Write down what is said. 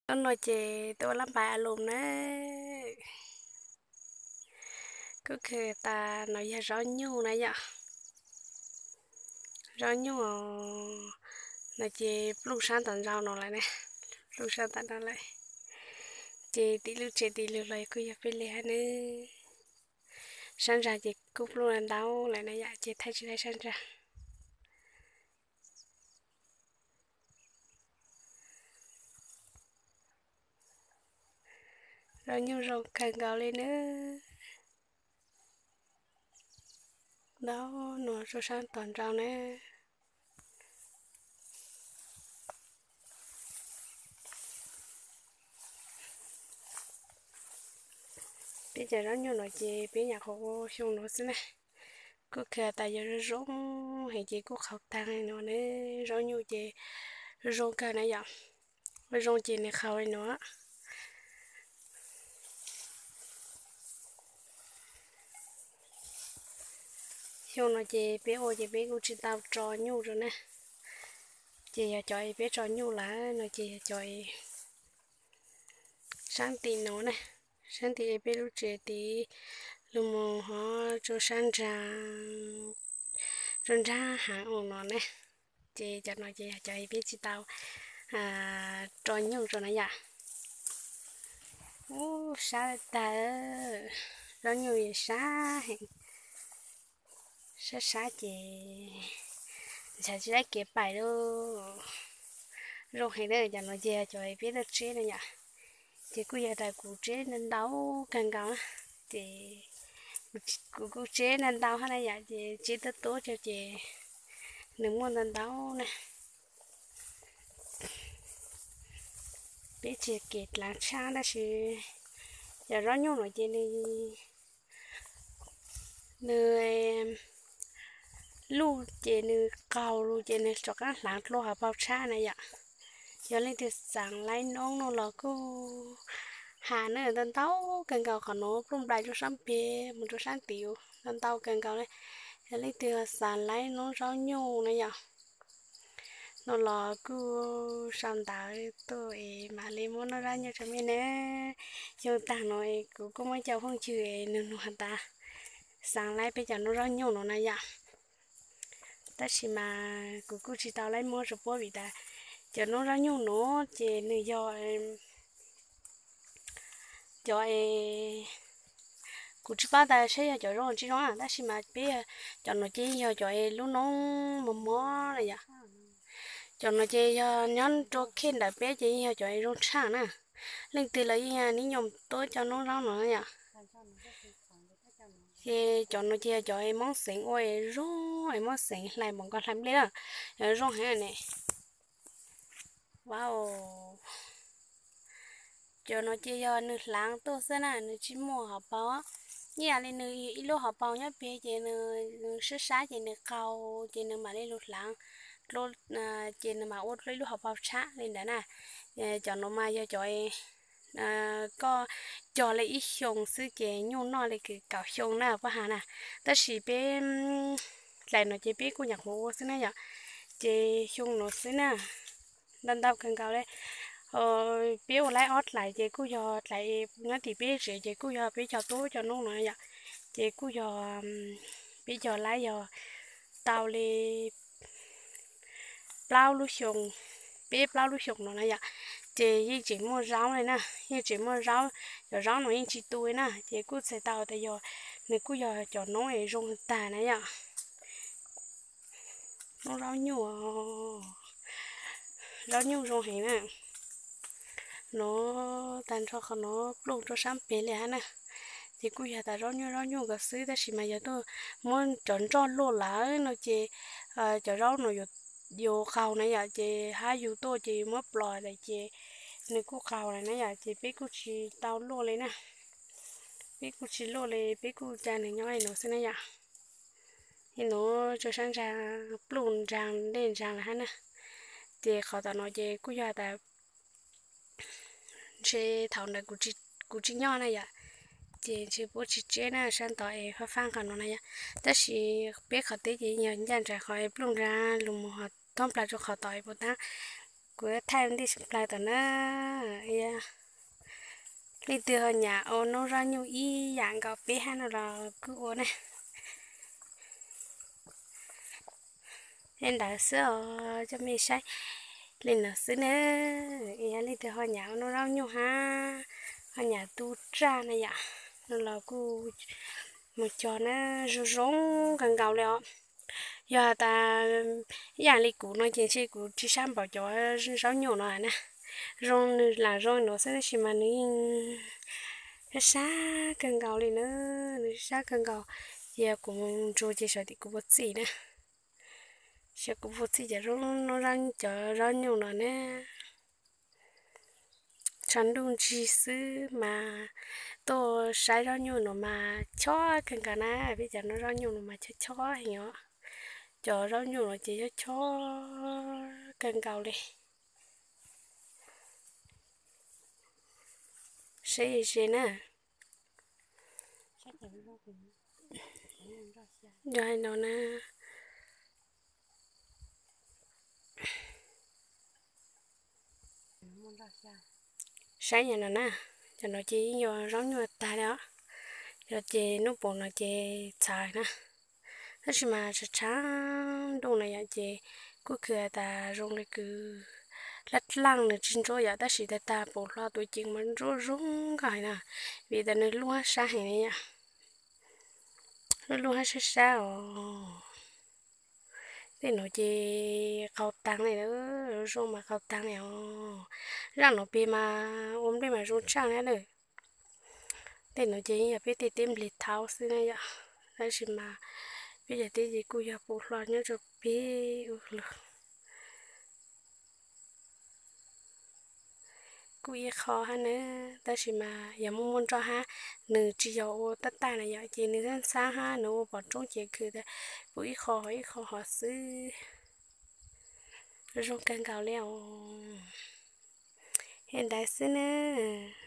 Hnub no ces tuaj ua lab npais a lum na. Kuj khaws tas no yog zaub nyuj na yom. Zaub nyuj no ces pluj sab tom ntau no lawm na, pluj sab tom no lawm. Ces tim lub tsev tim lug los kuj yog peb li hab na. Sab ntsa ces kuj pluj ntau lawm na yom, ces thaij tsis tau sab ntsa. Zaub nyuj zoo kawg nkaus li na. Ntau no rau sab tom ntau na. Peb cov zaub nyuj no ces peb nyam qhuav ua xyoo no xwb na. Kuj khaws tas yuav zoo zoo heev ces kuj qhaus taag no na. Zaub nyuj ces zoo zoo kawg na yom. Zoo ces nws qhaus li no. Xyoo no ces peb ua ces peb kuj tsis tau tso nyuj rau na. Ces yog cov es peb tso nyuj lawm no ces yog cov es saab tim no na, saab tim es peb lub tsev tid lug mus hov rau sab nraag, rau nraag haav no na. Ces cov no ces yog cov es peb tsis tau tso nyuj rau na yom. Ub, sab tag, zaub nyuj sab heev. Sab sab ces ntshav tsis dab kev pais lauj. Zoo heev na, cov no ces cov peb tuaj tseb na yom. Ces kuj yog tas kuv tseb ntau kawg nkaus na. Ces kuv kuj tseb ntau ntau hab na yom, ces tseb tuab tuab ces nws muaj ntau ntau na. Peb tsis kev dlaav tshaj tab sis cov zaub nyuj no ces nws, nws luj ces nws qaug lug ces nws rov qaab hlaav dlua hauv paug tshab na yom. Yog leej twg xaav laib noob no los kuj has na, ntau ntau kawg nkaus, qhov nuav pluj nplais rua sab peg mus rua sab tid ntau ntau kawg nkaus le. Yog leej twg xaav laib noob zaub nyuj na yom, no los kuj sau ntawv tuaj es mam li muab noob zaub nyuj rua mej na. Xyoo taag no kuv kuj muaj cov phooj ywg es nug nug has tas xaav laib peb cov noob zaub nyuj no na yom. Tab sis mas kuv kuj tsis tau laib muab rua puab vim tas cov noob zaub nyuj no ces nws yog cov es, kuv tsis paub tas saib yog cov zoo tsis zoo na, tab sis mas peb cov no ces yeej yog cov es lub noob mos mos na yom. Cov no ces yog nyob rua khej ntawm peb ces yeej yog cov es zoo tshaj na. Leej twg los yeej nib nyoo tuab cov noob zaub no na yom. Ces cov no ces yog cov es moob xeev ua es zoo, es moob xeev hlais npaum nkaus hlais nplej na, zoo heev ne. Wow. Cov no ces yog nws hlaav tuaj xwb na, nws tsis muaj hauv paug. Ib yam li nws ib lub hauv paug nyob peg ces nws sab sab ces nws qaug ces nws mam li lug hlaav, ces nws mam ua dlua ib lub hauv paug tshab li ntawd na. Cov no mas yog cov koj cog li ib xyoo xwb ces nyuj noj li kws kaum xyoo na puab has na. Tab sis peb dlaim no ces peb kuj nyam qhuav ua xwb na yom. Ces xyoo no xwb na, ntau ntau kawg nkaus li. Peb ua laib ob dlaim ces kuj yog dlaim nyob tim peb tsev ces kuj yog peb cog tuab cov noob no yom. Ces kuj yog peb cog laib yog tau li plaub lub xyoo, peb plaub lub xyoo no na yom. Ces yeej tseem muaj zaub li na, yeej tseem muaj zaub, cov zaub no yeej tsis tu li na. Ces kuj txhais tau tas yog nws kuj yog cov noob es zoo tag na yom. Noob zaub nyuj, zaub nyuj zoo heev na. No tag nrho qhov no pluj rua sab peg li hab na. Ces kuj yog tas zaub nyuj zaub nyuj nkawd xwb, tab sis mas yog tuaj muab cov nroj luaj lawm no ces cov zaub no yuav qaug na yom, ces hab yug tuaj ces muab plos lawm ces nws kuj qaug lawm na yom, ces peb kuj tsis tau luaj li na. Peb kuj tsis luaj li, peb kuj ca nws nyob li no xwb na yom. Ib nuav rua sab ntsa, pluj ntsaa dlej ntsaa lawm hab na. Ces qhov tom no ces kuj yog tas ntshe thaum ntawd kuv tsis nyob na yom, ces ntshe puab tsis tseb na, sab tod es fab fab qhov no na yom. Tab sis peb qhov teb ces yog ncaj nraim qhov es pluj ntsaa lug mus hov thoob plag rua qhov tom es puas taab Kuv thaij ntej tshaj plaws tom na, leej twg ho nyam ua noob zaub nyuj ib yam nkaus peb hab no los kuj ua na. Li ntawd xwb os, coj mej saib li no xwb na. Yog leej twg ho nyam ua noob zaub nyuj hab ho nyam tu raj na yom, no los kuj mus cog na, zoo zoo kawg nkaus li os. Yog has tas ib yam li kuv no ces ntshe kuv tsis sab npaum cov zaub nyuj no na. Zoo, nws lam zoo no xwb tab sis mas nws yeej sab sab kawg nkaus li na, nws sab sab kawg nkaus. Ces yog kuv mus ntsuag ces xyov tim kuv puas txij na, xyov kuv puas txij cov zaub, cov zaub nyuj no na. Tshav ntuj ntsig xwb mas tuaj saib zaub nyuj no mas chob kawg nkaus na, peb cov noob zaub nyuj no mas chob chob heev os. Cov zaub nyuj no ces chob chob kawg nkaus li. Saib ze na. Yog hais no na, saib yam no na, cov no ces yeej yog zaub nyuj tag li os. Yog ces hnub puas no ces txhav na, tab sis mas tshav tshav ntuj no yom ces kuj kws has tas zoo li kws dlaaj dlaaj nws tsis ntsuab yom, tab sis tag tag pum hlo tuav ceev mas ntsuab zoo nkauj heev na, vim tas nws luaj sab heev li yom. Luaj luaj hab sab sab os. Tej no ces qaug taag li, zoo mas qaug taag li os. Zaaj no peg mas ua nplej mas zoo tshaaj li na. Tej no ces yog peb tej teb nplig thaub xwb na yom, tab sis mas peb cov teb ces kuj yog pum hlo nyob rau peb ua lug. Kuj ib qho hab na, tab sis mas yog muaj muaj nroj hab, nws tsis yog ua tab tag na yom, ces nws ntxhab ntxhab hab nws ua pom roob ces kws tas pum ib qho hov ib qho hov xwb. Zoo kawg nkaus li os. Li ntawd xwb nawb.